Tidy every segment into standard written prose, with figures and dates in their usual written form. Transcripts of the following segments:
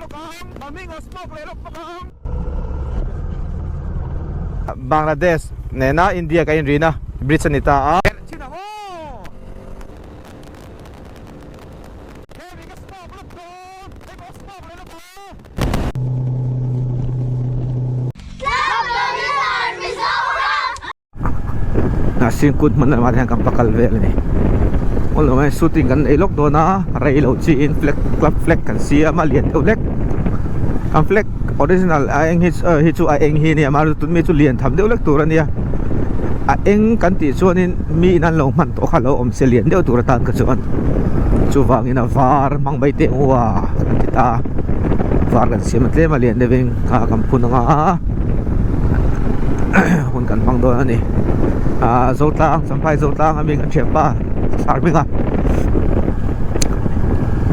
bawk ang, Maming a smoke leh lawk bawk ang. Bangladesh nena India ka inrina bridge a ni ta a. Chin ang aw! Hemi ka smoke lawk dawn, hei pawh smoke leh lawk ang. Hnahsin kut hman lamah te hian kan va kal vel a ni aw lo shooting kan nei lawk dawn a rei loh chiin flag club flag kan siam a lian deuh hlek kan flag original a eng hi hi chu a eng hi a nia mahse tun mi chu lian tham deuh hlek tur a nia a eng kan tih chuanin mi in an lo hman tawh kha a lo awm se lian deuh tur atan kha chuan chuvangin a var hmang mai teh ang u a kan ti ta a var kan siam a tlem a lian deuhin kha kan phun ang a. Hun kan hmang dawn a ni ah Zotlang Champhai Zotlang a mi kan thian pa thar hming a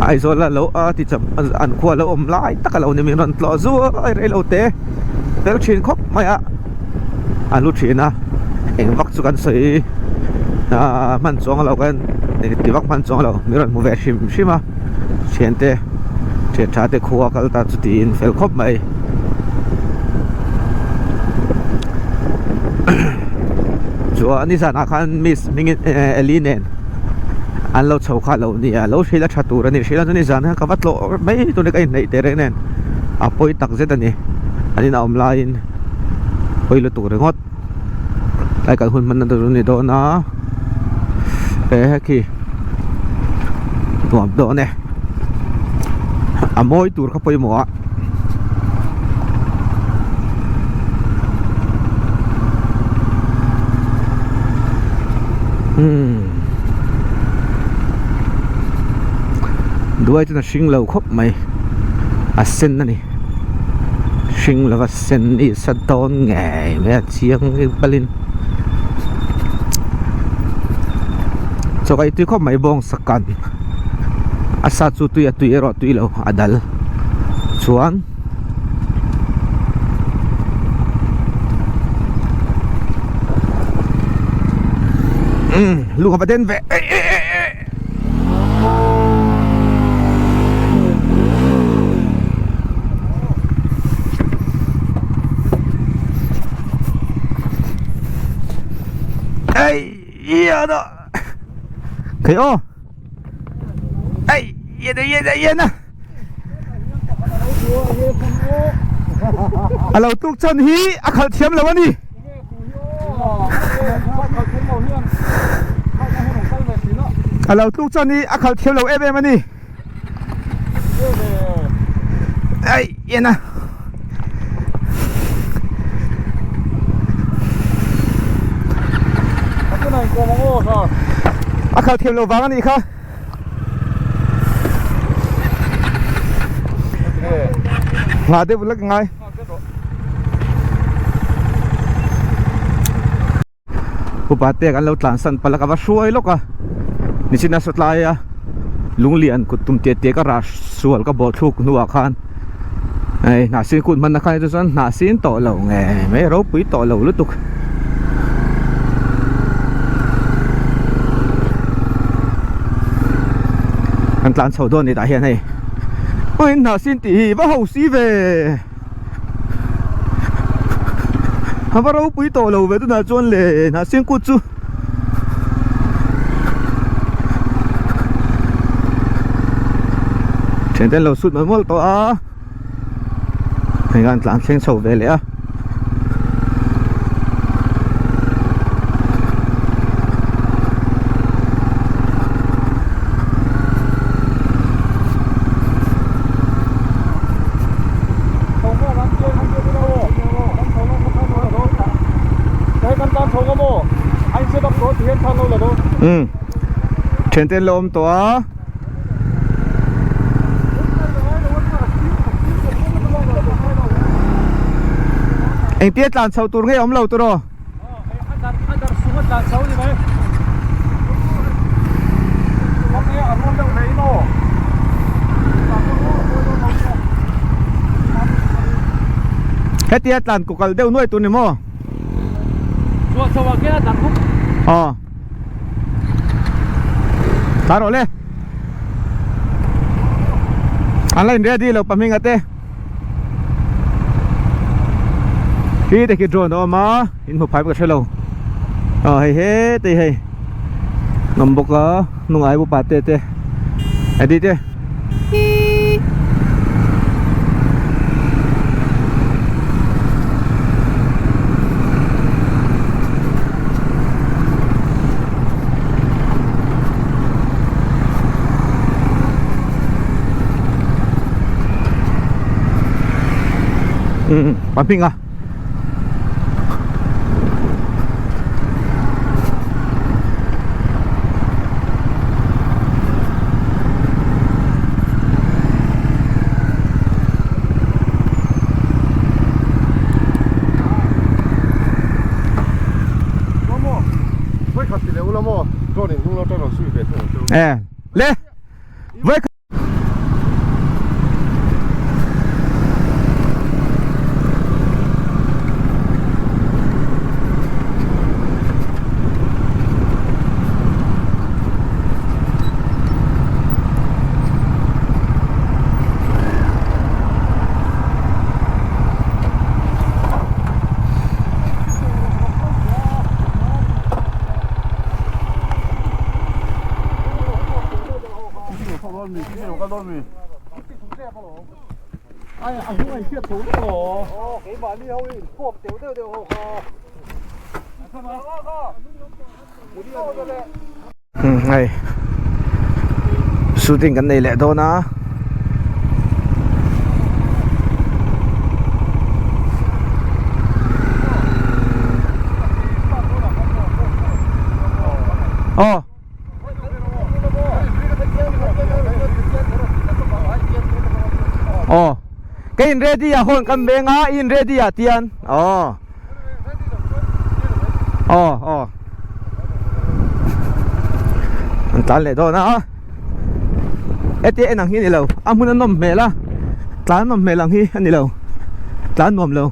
Aizawl a lo a ti cham an khua lo awm lai tak a lo ni min rawn tlawh zuai rei lo te fel thin khawp mai a a hlu thin a eng vak chu kan sawi ah hman chuang lo kan ti vak hman chuang lo min rawn hmu ve hrim hrim a thiante thian tha te khua kal ta chu tiin fel khawp mai. Chuan nizanah khan miss hmingin Eli nen an lo chho kha lo nia lo hrilh a tha tur a ni hrilh a chuan nizan khan ka va tlawh mai tuna ka inhnaih teh reng nen a pawi tak zet a ni an in a awm laiin pawi lutuk ringawt tlai kan hun hmanna tur a ni dawn a e hekhi nuam dawn e a mawi tur kha pawimawh a. Umm duai chuan a hring lo khawp mai a sen a ni hring lova sen hi sa dawn ngei mai a chiang palin chaw ka ei tui khawp mai bawng sakan a sa chu tui a tui erawh tui lo a dal chuan umm lung a va den ve eh eh eh eh ei ia da Kei aw Ei ian ian ian a A lo tuk chan hi a khalh thiam lo a ni. A lo tuk chan hi a khalh thiam lo em em a ni. Ei ian a. A khalh thiam lo vang a nih kha. Ngah deuh lek ngai. Upa te kan lo tlan san palh a ka va hruai lawk a nichin a sawtlai a lunglian kut tum te te ka rah sual ka bawh thluk hnuah khan hei hnah sin kut hmanna khan hi chu chuan hnah sin tawh lo nge mai ropui tawh lo lutuk. Kan tlan chho dawn ni tah hian hei ui hnah sin tih hi va ho si ve a va ropui tawh lo ve tunah chuan le hnah sin kut chu. Thiante an lo sut mawlh mawlh tawh a hei khan tlan thleng chho ve leh a. Umm thiante an lo awm tawh a. Engtia tlan chho tur nge awm lo tur aw? Hetia tlan kukal deuh nuai tur ni maw? Aw. Tlan rawh le. An la in ready lo pahming ate. Hi te khi drone a awm a in hmu phai pawh ka hre lo. Aw hei he te hi hei ngam bawk a hnungah hi upa te te adi te. Pahming a E le voi Hei shooting kan nei leh dawn a aw. Aw ka in ready ah hawn kan veng a i in ready ah tian aw aw aw an tlan leh dawn a heti en ang hi a ni lo a hmun a nawm hmel a tlan nawm hmel ang hi a ni lo tlan nuam lo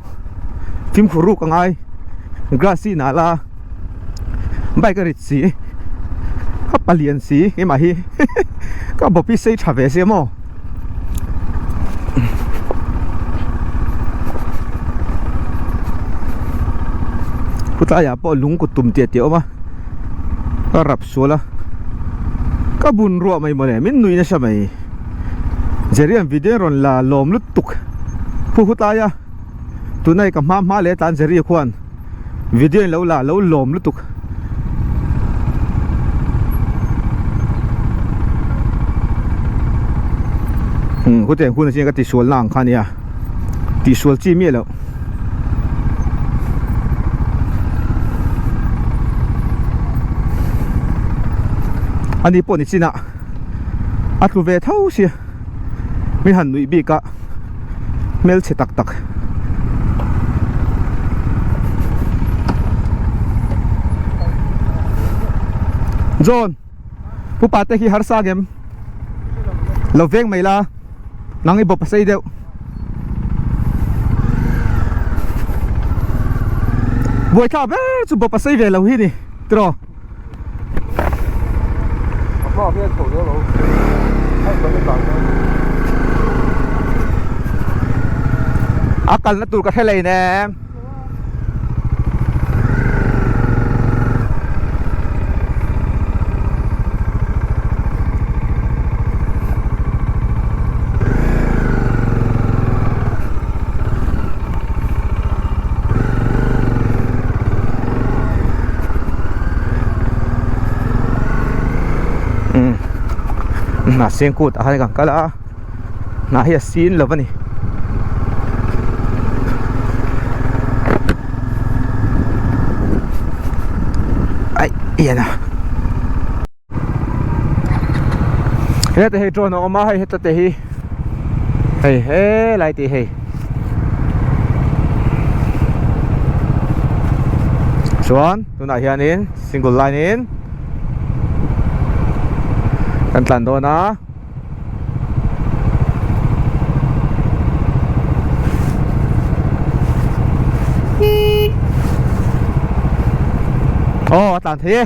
fimkhur ruk a ngai grass hi nal a. Bike a rit si a palian si keimah hi ka bawp hi sei tha ve sia maw khutlaiah pawh lung kut tum tiah tih a awm a ka rap sual a ka bun ruah mai mawle min nui nasa mai Jerry an video rawn la lawm lutuk khu khutlaia tunai ka hma hma leh tan Jerry khuan. Video in lo la lo lawm lutuk. Hutiang hun achian ka tisual na ang kha ania tisual chi miah loh. Ani pawh ni chinah a tlu ve tho sia mi han nuih bik a. Hmelchhe tak tak. John Pupa te hi harsa ngem lo veng mai la nang i bawp a sei deuh buaithlak ber chu bawp a sei ve lo hi ni tiraw. A kalna tur ka hre lei nem. Hnah seng kut ah hian kan kal a hnah hi a sin lo a ni aih ian a. Heta hei drone a awm a hei heta te hi hei helai tih hei chuan tunah hianin single line in kan tlan dawn a. Aw a tlan thei e.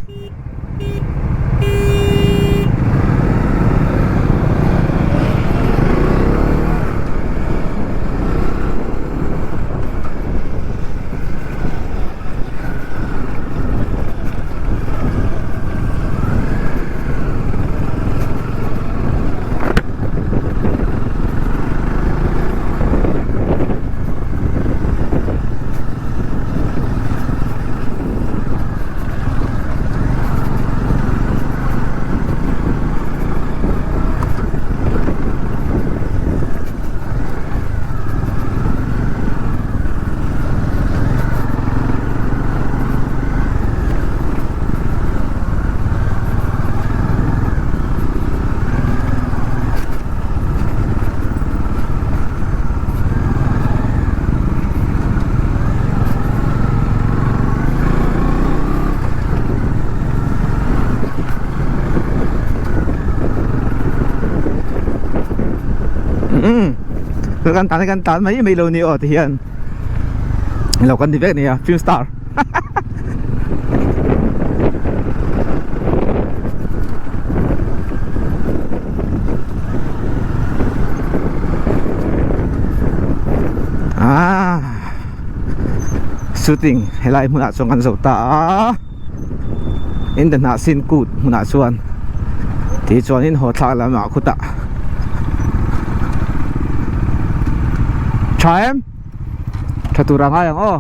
Umm kan tan kan tan mai mai lo ni aw ti hian lo kan ni vek nia film star ah shooting helai hmunah chuan kan zo ta a in the hnah sin kut hmunah chuan ti chuanin haw thlak lamah khutah tha em tha tur a ngai ang aw.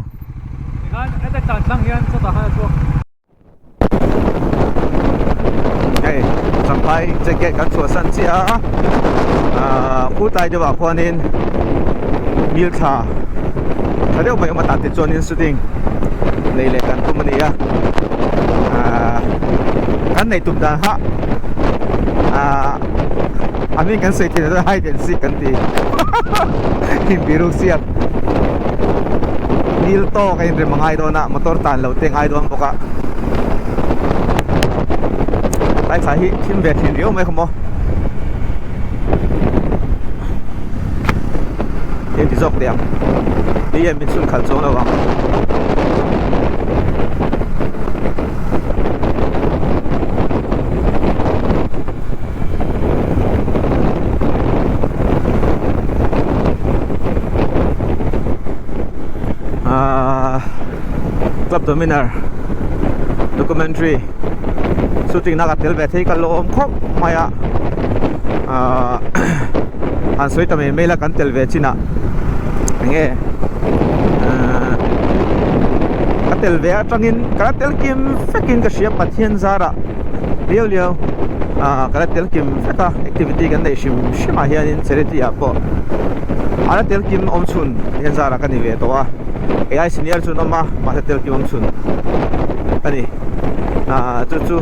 Hei champhai jacket kan chhuahsan chiah a ahh khutlai deuhah khuanin mil thla tha deuh mai awm a tah te chuanin shooting nei leh kan tum a ni a ahh kan nei tum dan kha ahh a hming kan sawi theih loh hide and seek kan ti inbiruk siak nil tawk a inrem a ngai dawn a motor tan loh te a ngai dawn bawk a tlai thla hi thim ve thin riau mai kha maw eng ti zawk teh ang ni em min chhun khalh chuang lo ang. Ahh Club Dominar documentary shooting na ka tel ve thei ka lawm khawp mai a ahh han sawi ta mai mai la kan tel ve chin ah enge ahh ka tel ve atangin ka la tel kim vek in ka hria Pathian zarah liau liau ah ka la tel kim vek a activity kan neih hrim hrim ah hianin charity ah pawh a la tel kim awm chhun hian zarah ka ni ve tawh a ai senior chu an awm a mahse tel kim awm chhun a ni ah chu chu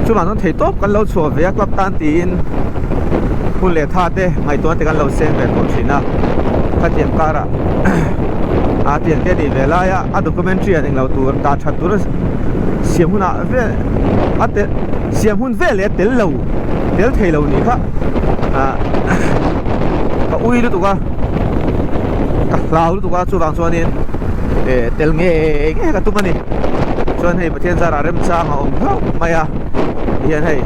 chuvang chuan thei tawp kan lo chhuah ve a club tan tiin hun leh tha te ngaihtuahna te kan lo seng ve tawh thin a khatiang karah ah tiang te a nih ve lai a a documentary an englo tur dah that tur a siam hunah vel a tel siam hun vel leh a tel lo tel thei lo nih kha ah ka ui lutuk a ka hlau lutuk a chuvang chuanin eh tel ngei ngei ka tum a ni chuan hei Pathian zarah remchang a awm hlauh mai a tihian hei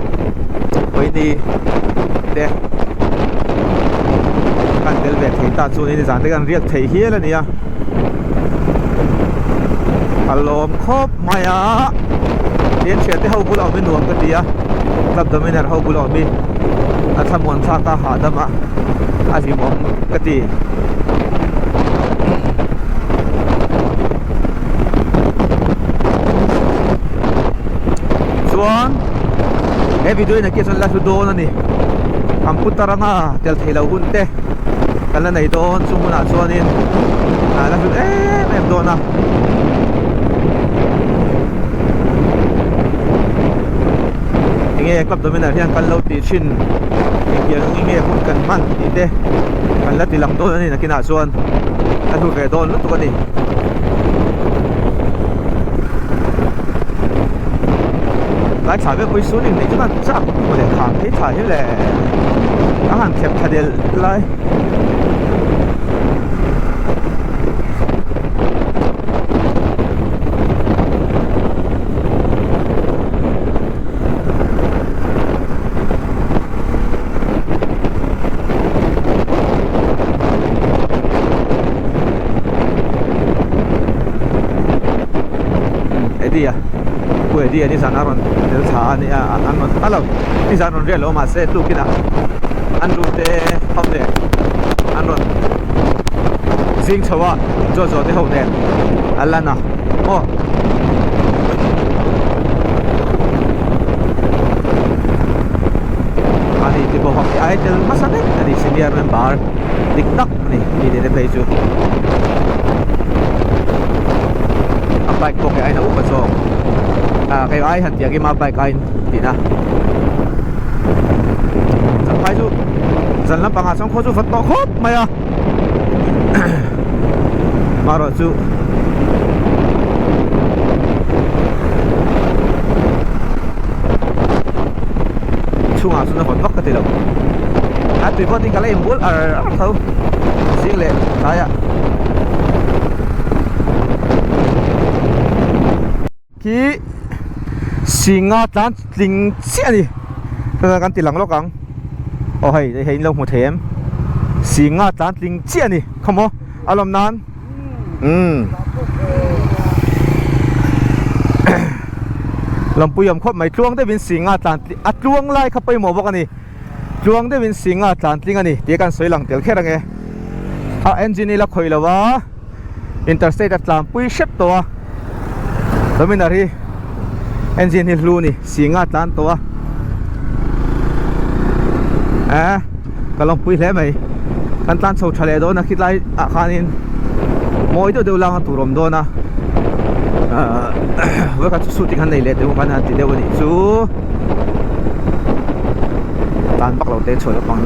pawini te kan tel ve thei ta chuanin zan te kan riak thei hial a ni a. A lawm khawp mai a tin thian te ho bulah awm hi nuam ka ti a club dominar ho bulah awm hi a thlamuan thlak a hahdam a a hlimawm ka ti. Chuan he video in a kiah chuan la hlu dawn a ni an pu tar anga tel theih loh hun te kan la nei dawn chung hunah chuanin a la hlut em em dawn a. Enge club dominar hian kan lo tih thin engtiang ang nge hun kan hman tih te kan la ti lang dawn a ni nakinah chuan a hlu ve dawn lutuk a ni. Tlai thla vek pawh hi swimming neih chu kan chak maw le kham phei thla hi le a han thlep thla del lai. Eddie a Pu Eddie a nizan a rawn tel thla a nia an rawn a lo nizan rawn riat lo mahse tukinah an lu te ho nen an rawn zing chho a chaw chaw te ho nen a lan a maw. Ani ti bawk a ai tel hmasa vek ani senior member dik tak ani mi te phei chu a bike pawh kei aiin a upa zawk ah kei ai han tih ang a bike aiin tihna champhai chu zan lampangah chuan khaw chu vat tawh khawp mai a marawh chu chhungah chuan a vawt vak ka ti lo. A tui pawh tin ka la inbul ar ar tho zing leh tlaiah. Khi singa tlan tling chiah a ni chuan kan ti lang lawk ang aw hei hei in lo hmu thei em singa tlan tling chiah a ni khawmaw a lawm nan umm lawmpui awm khawp mai tluang deuhin singa tlan a tluang lai kha pawimawh bawk a ni tluang deuhin singa tlan tling a ni tih kan sawi lang tel kher ang e a engine hi la khawih lo a. Interstate a tlanpui hrep tawh a Dominar hi engine hi hlu ni singa tlan tawh a eh ka lawmpui hle mai kan tlan chho tha leh dawn a khilai ah khanin mawi deuh deuh langa tur awm dawn a ah vawikhat chu shooting han nei leh deuh khan a ti deuh a nih chu tlan vak lo te chhuah lampang.